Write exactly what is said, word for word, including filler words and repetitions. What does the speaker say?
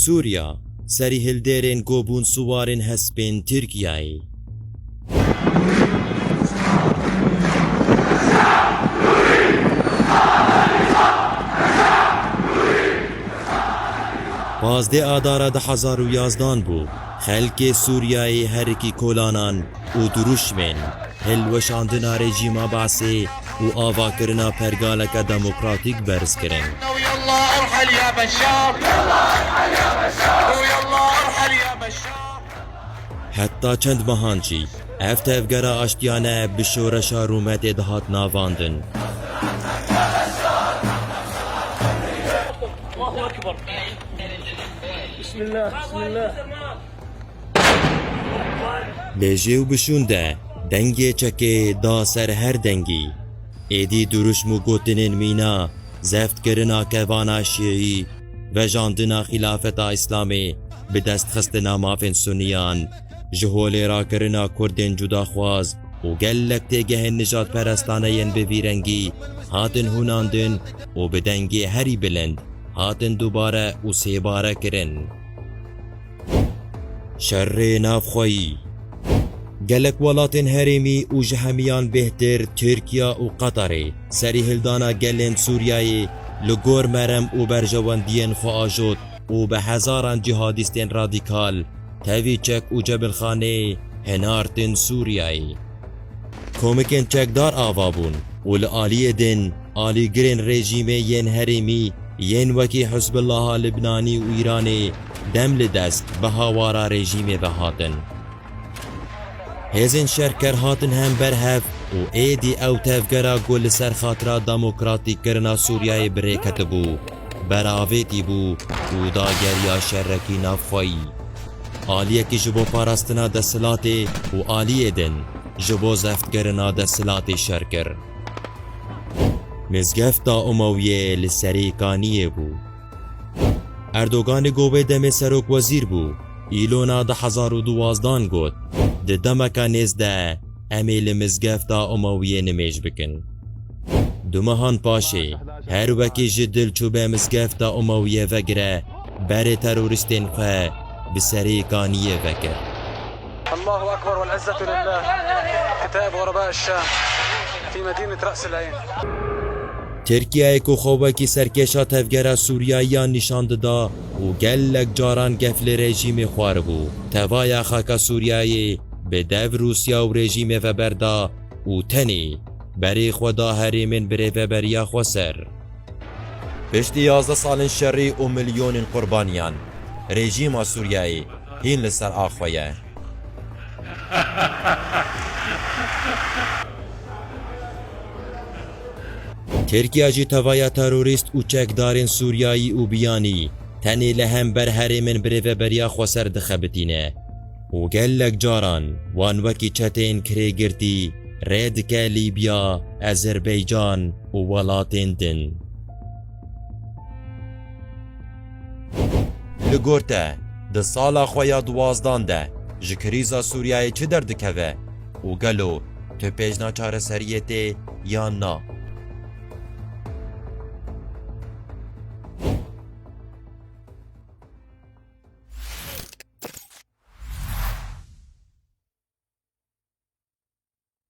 Sûriya, serî hildêrên ku bûn siwarên hespên Tirkiyeyê. Pazdeh Adara du hezar û yazdan bû. Xelkê Sûriyeyê herikî kolanan û dirûşmên hilweşandina rejîma Be'sê û avakirina pergaleke demokratîk berz kirin. Heta çend mehan jî ev tevgera aştiyane bi şoreşa rûmetê dihat navandin. Lê jê û bi şûn de dengê çekê da ser her dengî. Êdî dirûşm û gotinên mîna, zeftkirina kevana şîî, vejandina xîlafeta Îslamê, bi destxistina mafên Suniyan, ji holê rakirina Kurdên cudaxwaz û gelek têgehên nijadperestane yên bi vî rengî hatin hûnandin û bi dengê herî bilind hatin dubare û sêbare kirin. Şerê navxweyî. Gelek welatên herêmî û ji hemiyan bêhtir Tirkiye û Qeterê serîhildana gelên Sûriyeyê li gor merem û berjewendiyên xwe ajot û bi hezaran cîhadîstên radîkal tevî çek û cebilxanê hinartin Sûriyeyê. Komikên çekdar ava bûn û li aliyê din alîgirên rejîmê yên herêmî yên wekî Hizbullaha Libnanî û Îranê dem li dest bi hawara rejîmê ve hatin. Hêzên şerker hatin hember hev û êdî ew tevgera ku li ser xatira demokratîkkirina Sûriyeyê bi rê ketibû, beravêtî bû û dageriya şerekî navxweyî. Aliyekî ji bo parastina desthilatê û aliyê din ji bo zeftkirina desthilatê şer kir. Mizgefta Umewiyê li serê kaniyê bû. Erdoganê ku wê demê serokwezîr bû, Îlona du hezar û duwazdan got, di demeke nêz de em ê li Mizgefta Umewiyê nimêj bikin. Du mehan paşê, her wekî ji dil çûbe Mizgefta Umewiyê vegire, berê terorîstên xwe bi serê kaniyê vekir. الله أكبر والعزة لله. كتائب غرباء الشام في مدينة رأس العين. Tirkiyeyê ku xwe wekî serkêşa tevgera Sûriyayiyan nîşan dida û gelek caran gef li rejîmê xwaribû, tevaya xaka Sûriyeyê bi dev Rûsya û rejîmê ve berda û tenê berê xwe da herêmên birêveberiya xweser. Piştî yazdeh salên şerî û milyonên qurbaniyan, rejîma Sûriyeyê hîn li ser axa xwe ye. Tirkiye jî tevaya terorîst û çekdarên Sûriyayî û biyanî tenê li hember herêmên birêveberiya xweser dixebitîne û gelek caran wan wekî çeteyên kirêgirtî rê dike Lîbya, Azerbaycan û welatên din. Li gor te, di sala xwe ya duwazdan de ji krîza Sûriyeyê çi derdikeve û gelo tu pêjna çareseriyê tê yan na?